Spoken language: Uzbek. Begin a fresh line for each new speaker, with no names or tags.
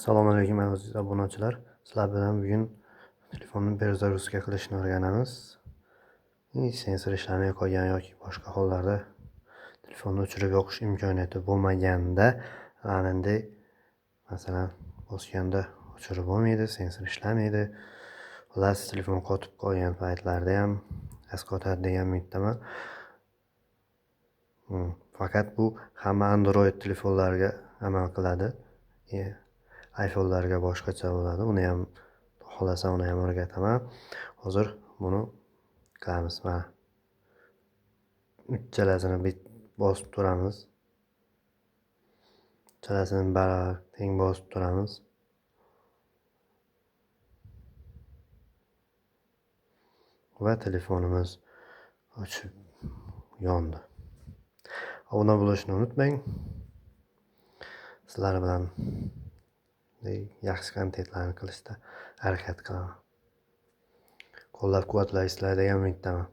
Assalomu alaykum, aziz obunachilar. Sizlar bilan bugun telefonni перезагрузка qilishni o'rganamiz. Sensor ishlamay qolgan yoki boshqa hollarda telefonni o'chirib yoqish imkoniyati bo'lmaganda, ana bunday, masalan, bosganda o'chirib bo'lmaydi, sensor ishlamaydi. Xullas, telefon qotib qolgan paytlarda ham asqotadi degan umiddaman. Faqat bu hamma Android telefonlarga amal qiladi. iPhone'larga boshqacha bo'ladi. Uni ham xohlasam, uni ham o'rgataman. Hozir buni qilamiz, mana. Uchalasini bosib turamiz. Uchalasini barobar teng bosib turamiz. Va telefonimiz o'chib yondi. Obuna bo'lishni unutmang. Sizlar bilan yaxshi kontentlarni qilishda harakat qilaman. Qo'llab-quvvatlaysizlar degan umiddaman.